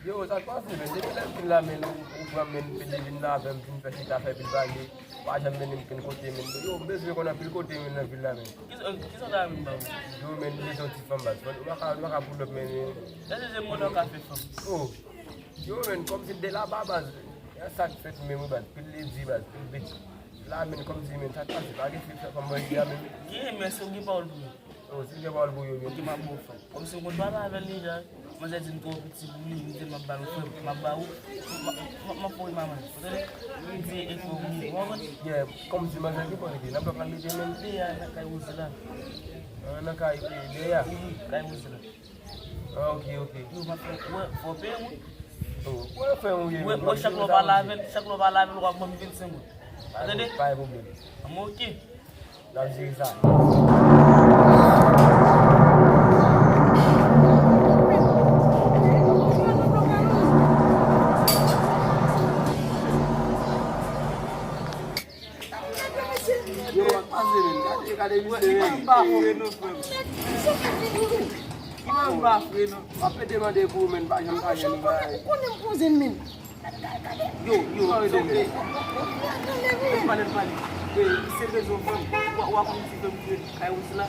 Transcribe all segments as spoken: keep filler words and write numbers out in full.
Yo, sa k pase, men? Depi lè m vin la, men, ou, ou pran m, men, m pede vin la avè m, vin fè chita, fè pil bagay. Pa janm mennen m kenn kote, men. Yo, m bezwen konn anpil kote, men, nan vil la, men. Kisa, kisa w ta renmen m ba ou? Yo, men, m bezwen yon ti fanm, baz. Ou pa ka, ou pa ka pull up, men. Èske se mwen w ka fè fanm? Oh. Yo, men, kòmsi de la ba, baz. E sa k fèt, men, wi, baz. Pil ledi, baz. Pil bit. La, men, kòmsi, men, sa k pase? Pa gen fi k fè fanm mwen di a, men. Gen, men, si w gen pawòl pou mwen. Oh, si l gen pawòl pou yo, men. Ok, m ap ba w fanm. Kòmsi m konn pale avè l deja. Manzè di m twò piti pou li, li di m ap ba l frè m, m ap ba ou, m ap, m ap, m ap voye manman. Ou tande? Li di e frè ou li ye, ou konprann? Yeah, kòmsi manzè ki bò li ye, nan blòk la li te menm? Li a nan kay Wozila. Ah, nan kay, eh, dèyè a? Wi, kay Wozila. Ah, ok, ok. Yo, m ap fè, wè, fò peye mwen. Oh, wè, frè ou ye, wè, wè, chak lè w pale avè l, chak lè w pale avè l, w ap ban m vennsenk goud. Ou tande? Pa gen pwoblèm. Anmwe, ok. N ap jere sa. Yo, pa pase, men. Gade, gade misye, men. Li pa fre non, frè m. Li pa fre non. W ap pete mande pou ou, men, pa janm ka jwenn ou bagay. Ou konnen m poze, men. Yo, yo, yo, yo. Pale, pale. Yo, se bezwen fanm. Wa, wa konn ti fanm ki ret kay Wozila.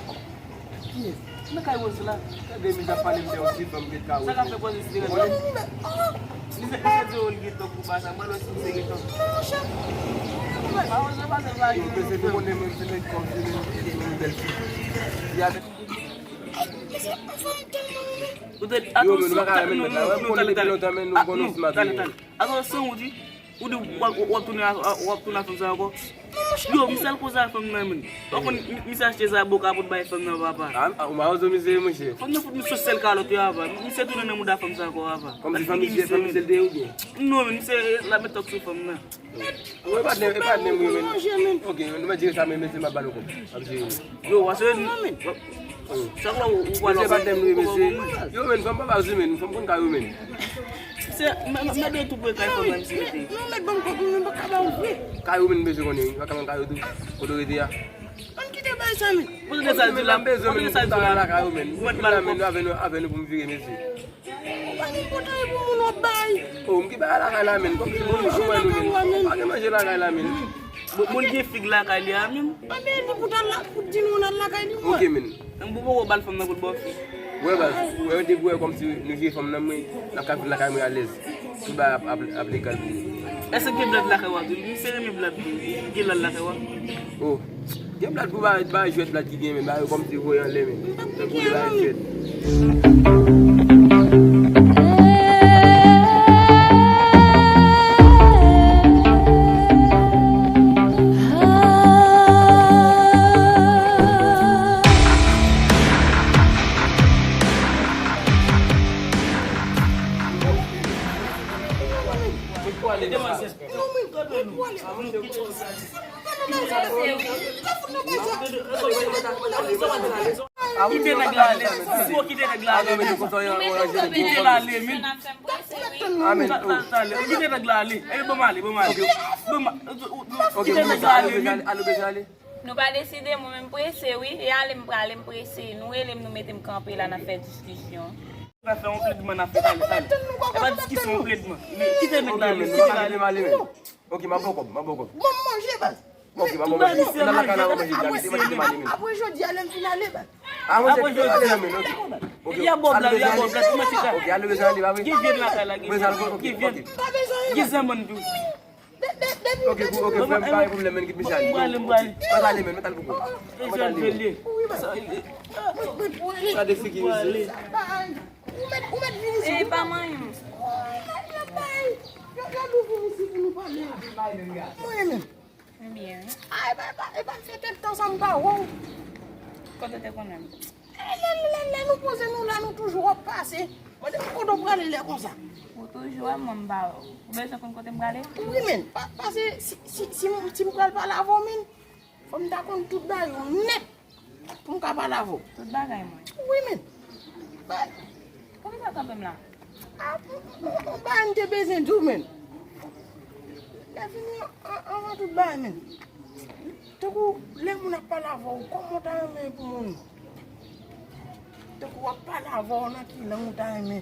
Kiyès? Nan kay Wozila. Tande misye ap pale m de yon ti fanm ki ret kay Wozila. Sa ka fè koze si te ret la? Misye, misye di yo li gen tan pou pa sa. Mwen lòt misye gen tan. Pa Wozila pa se vagin. Yo, misye te konnen menm se nèg kòm se menm, se menm bèl fi. Yo, men, nou pa ka renmen nèg la. Wè, m konnen depi lontan, men, nou konnen w smart, men. Atò, san ou di, ou di w ap, w ap tounen a, w ap tounen a fanm sa ankò? Yo, misye al koze a fanm nan, men. Ou konn, mi-, misye achte zaboka pou l bay fanm nan, papa. Ah, ah, ou mawozo misye, monchè. Fanm nan fout misye sèl kalòt yo, papa. Misye tounen nan mouda fanm sa ankò, papa. Kòmsi fanm misye, fanm misye l te ye oubyen? Non, men, misye la met tòk sou fanm nan. Ou e patnè, e patnè m wi, men. Ok, nou mèt jere sa, men, men se m ap ba nou kòb. M ap jere nou. Yo, w ap jere nou. Chak lè ou, ou pral. Mesye, pa tèm nou, mesye. Yo, men, fanm pa baz wi, men, fanm konn kay ou, men. Se, m, m, mèt yo tou pre kay fanm nan, misye rete. Non, mèt ban m kòb, men pa ka ba ou vre. Kay ou, men, mesye konnen, pa ka ban kay ou tou. Kote w rete a? Ann kite bay sa, men. Kote sa di la? Kote sa di la? Lakay ou, men. Ou mèt ba l kòb. Avè nou, avè nou pou m vire, mesye. Ou pa gen pòtay pou moun w ap bay. Oh, m ki bay lakay la, men. Kòm si moun pa wè nou, men. Pa gen manje lakay la, men. Bon, moun gen fig lakay li a, men. Anben, li pou t al la, pou di nou n al lakay li, mwen. Ok, men. Bon, bon, bon, ba l fanm nan pou l ba w fig. Wè, baz, wè, depi wè kòm si nou jere fanm nan, mwen, n ap ka viv lakay mwen alèz. Tout bagay ap, ap, ap legal pou nou. Èske gen blad lakay w a tou? Misye renmen blad tou. Gen blad lakay w a? Oh. Gen blad pou bay, bay jwèt blad ki gen, men bay yo kòmsi voye anlè, men. Tankou de bay jwèt. Kite nèg la ale. Si w kite nèg la ale, men. Kite l ale, men. Talè, talè. Kite nèg la ale. E, ban m ale, ban m ale. Ban m, kite nèg la ale, men. Nou pa deside, mwen menm prese, wi. E ale m prale, m prese. Nou rele m, nou mete m kanpe la, n ap fè diskisyon. N ap fè yon pledman, n ap fè talè, talè. E pa diskisyon, yon pledman. Kite nèg la ale, kite l ale. Ok, m ap ba w kòb, m ap ba w kòb. Ban m manje, baz. Ok, m ap ba w manje. Nan lakay la, w ap manje, m ap manje, m ap manje. Apre jodi a, lè m fin ale, baz. Ah, manje, ale, men, ok. Ok, y a bòb la, y a bòb la, tout manje sa. Ok, ale bezwen ale, pa vre? Gen vye lakay la, gen vye. Gen vye. Pa bezwen. Gen zanmann tou. Ok, ok, frè m, pa gen pwoblèm, men, kit misye ale. Mwen ale, mwen ale. Mwen ale, men, mwen ale pou kont. Mwen ale, men. Gade figi misye. Ou mèt, ou mèt vin isi. E pa manyen m. Yo, yo nou vin isi pou nou pale. Mwen menm. Ebyen. A, e pa, e pa, e pa fè kèk tan sa m pa wè w. Kote w te konnen m? E lè, lè, lè nou poze nou la, nou toujou ap pase. Mande m kote w prale lè konsa. Ou toujou wè m, mwen m pa wè w. Ou bezwen konn kote m prale? Wi, men. Pa, pase si, si, si, m- si m pral pale avè w, men. Fò m ta konn tout bagay ou nèt pou m ka pale avè w. Tout bagay mwen? Wi, men. Ba- Poukisa w kanpe m la? A, m, m, m, m, bagay m te bezwen di w, men. Lè fini, an, anvan tout bagay, men. Tankou lè moun ap pale avè w, kòman w ta renmen pou moun? Tankou w ap pale avè w, nan ki lang ou ta renmen?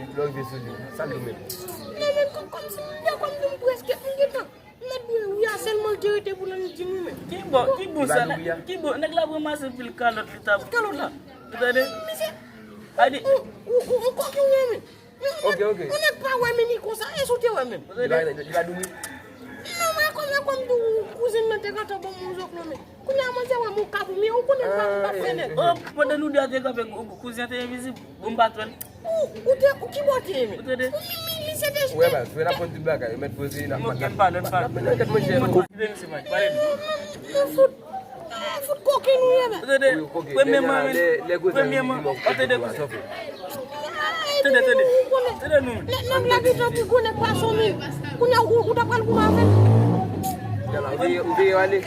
lè w rive sou li, sa l di w menm? Non, men kòm, kòm si m de kòm si m prèske m gentan. Mèt bouya, wi a sèlman l te rete pou l annik di m wi men. Ki bon, ki bon sa, ki bon, nèg la ap ranmase pil kalòt li ta. Kalòt la. Ou tande? Misye, a di, ou, ou, ou, ou kòk ou wè men. Ok, ok. Ou nèg pa wè men li konsa, e si w te wè menm. Ou tande? Li pa, li pa dou wi. Non, men kòm, men kòm tou kouzin nan te gentan ban m yon zòklò men. Kounye a manzè wè m ou kab ou men, ou konnen m pa, m pa fè nèg. Oh, pandan nou de a te kanpe, kouzin an te envizib. Bon, m pa t wè l. Ou, ou te, ou ki bò te ye men? Ou tande? Ou mi, mi, li se te. Ou wè baz, frè n ap konn tout bagay, yo mèt poze, n ap, n ap, n ap mennen anket monchè. Kite misye, man, pale. Mwen fout, mwen fout koken ou ye men. Ou tande? Premyèman, men, premyèman, ou tande kouzin. Tande, tande. Tande nou. Nèg la gentan di gwo nèg pa san mil. Kounye a ou, ou ta pral goumen avè l. Ou veye, ou veye ale.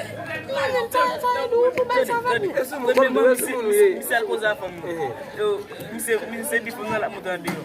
Non, men sa, sa e di ou tou bèl sa va di. Premyèman, misye, misye al koze a fanm nan. Yo, misye, misye di fanm nan l ap monte andeyò.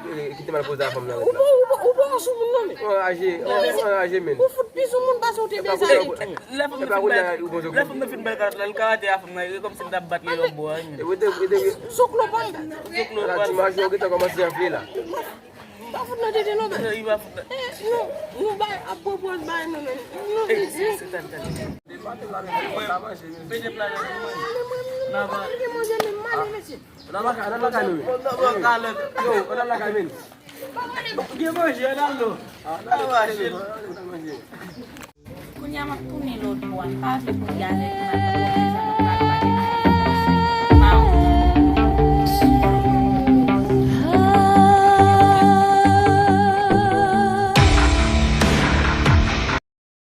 ki te mal poze a fanm nan ret la. Ou pa, ou pa, ou pa sou moun non, men. Ou anraje, ou anraje, men. Ou fout pi sou moun pase ou te dezaje tou. Lè fanm nan fin bay, lè fanm nan fin bay kalòt la, l ka rete a fanm nan, e kòmsi l t ap bat li yon bò a, men. Zoklo pa l. Zoklo pa l. Ti mache, ou gentan kòmanse anfle la. Pa fout nan tete non, men. Non, li pa fout nan. Eh, nou, nou bay, ap pwopoze bay nou, men. Nou vin di. Pete pla la, manje. Nan va. Manje, men, manje, mesye. Nan lakay, nan lakay nou. Nan lakay. Yo, nan lakay, men. Gen manje, nan lo. Nan manje. Kounye a m ap tounen lòt bò a. M pa vle pou galè pou m al pran sa m ap pale.